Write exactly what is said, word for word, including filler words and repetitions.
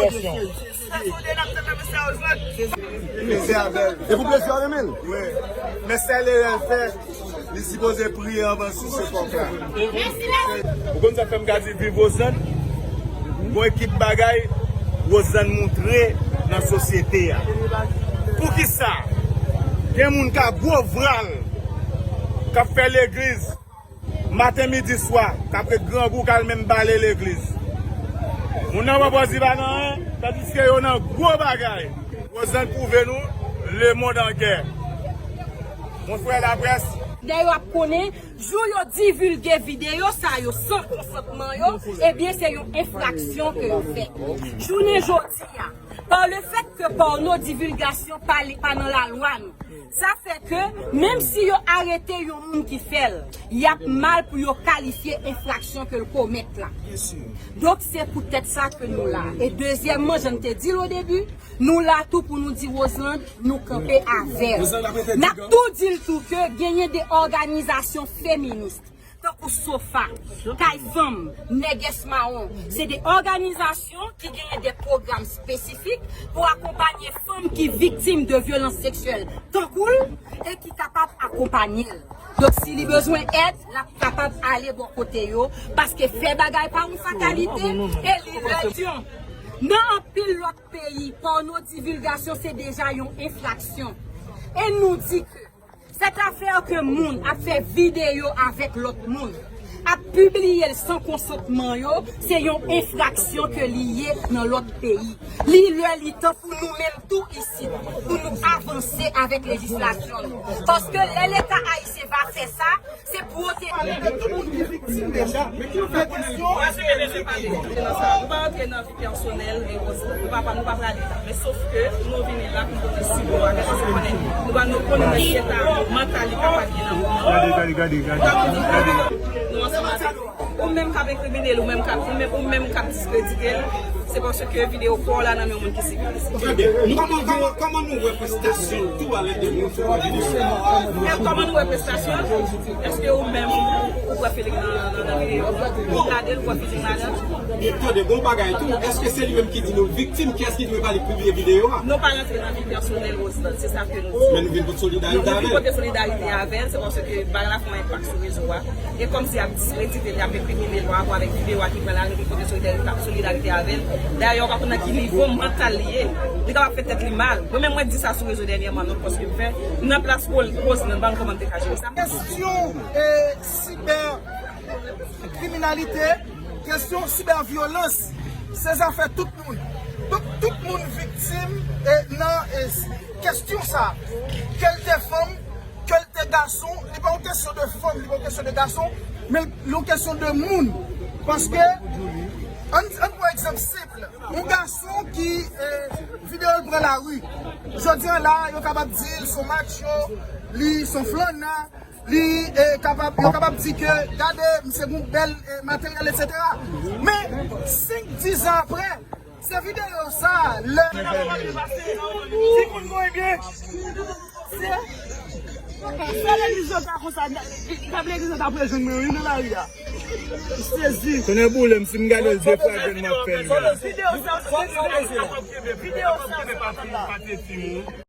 vèsyon. E pou plezi a renmen l. Wi. Men sèl erè l fè, li sipoze priye anvan sou se kòk la. Ou konn sa k fè m ka di viv Rosann? Gon ekip bagay Rosann moutre nan sosyete a. Poukisa gen moun k ap gwo vral, k ap fè legliz maten, midi, swa, k ap ret grangou, k al menm bale legliz? Moun nan pa pòz li pa nan anyen, tandiske yo nan gwo bagay. Rosann pwouve nou, lemonn an gè. Mon frè laprès. Dè yo ap konnen, jou yo divilge videyo sa yo san konsantman yo, ebyen se yon enfraksyon ke yo fè. Jounen jodi a, pa le fèt ke pòno divilgasyon pa li, pa nan lalwa nou, sa fè ke menm si yo arete yon moun ki fè l, y ap mal pou yo kalifye enfraksyon ke l komèt la. Donk se poutèt sa ke nou la. E dezyèmman, jan n te di l o debi, nou la tou pou nou di Rosann, nou kanpe avè l. N ap tou di l tou ke genyen de òganizasyon feminis, tankou Sofa, Kay Fanm, Nègès Mawon. Se de òganizasyon ki genyen de pwogram espesifik pou akonpanye fanm ki viktim de vyolans seksyèl tankou l e ki kapab akonpanye l. Donk, si li bezwen èd, l ap kapab ale bò kote yo, paske fè bagay pa yon fatalite, e li lè. Nan anpil lòt peyi, pòno divilgasyon se deja yon enfraksyon. E nou di ke sèt afè ke moun ap fè videyo avèk lòt moun, ap pibliye l san konsantman yo, se yon enfraksyon ke li ye nan lòt peyi. Li lè li tan pou nou menm tou isit, pou nou avanse avèk lejislasyon nou. Paske lè Leta ayisyen va fè sa, se pwoteje. Pale de tout moun ki viktim deja. Men kesyon, nou pa rantre nan vi pèsonèl e Rosann. Nou pa, nou pa prale la. Men sof ke nou vini la pou nou pote sipò avèk, paske nou konnen, nou pa, nou konnen nan ki eta mantal li kapab ye nan moman. Gade, gade, gade, gade, gade. Nou ansanm avèk ou menm k ap enkrimine l, ou menm k ap, ou menm, ou menm k ap diskredite l, se paske videyo pa w la nan men yon moun ki sivilize. Trè byen. Kòman, kòman, kòman nou wè prestasyon tou a lè de moun sou videyo? E kòman nou wè prestasyon? Èske ou menm, ou, ou wè feeling nan, nan, nan videyo? Ou gade l, ou wè feeling ladan? E tande, gon bagay tou, èske se li menm ki di nou l viktim, kiyès ki di nou pa li pibliye videyo a? Nou pa rantre nan vi pèsonèl Rosann, se sa ke nou di. Men nou vin pote solidarite avè l. Men nou vin pote solidarite avè l, se paske bagay la fè yon enpak sou rezo a. E kòmsi y ap diskredite l, y ap enkrimine l pa rapò avèk videyo a ki pran lari, ki pote solidarite, solidarite avè l. Dayè, ou pa konn nan ki nivo mantal li ye. Li kapab fè tèt li mal. Mwen menm, mwen di sa sou rezo dènyèman, nòt pòs ke m fè, nan plas Ro-, Rosann, ban m kòman m te ka jere sa. Kesyon, e, sibè kriminalite, kesyon sibèvyolans, se zafè tout moun. Donk, tout moun viktim, e, nan, e, kesyon sa. Ke l te fanm, ke l te gason, li pa yon kesyon de fanm, li pa yon kesyon de gason, men l yon kesyon de moun. Paske, ann, ann pran egzanp senp, yon gason ki, e, videyo l pran lari. Jodi a la, yo kapab di l se yon macho, li se yon flannè, li, e, kapab, yo kapab di ke, gade, misye gen yon bèl, e, materyèl, etsetera. Men, senk, diz an apre, se videyo sa, lè. Timoun mwen byen. Se, se legliz yo ta konsa, kab legliz yo ta prezan mwen, wi, nan lari a. Sezi. Tonnè boule m, si m gade l de fwa, jwenn m ap fè l. Videyo sa, videyo sa, videyo sa.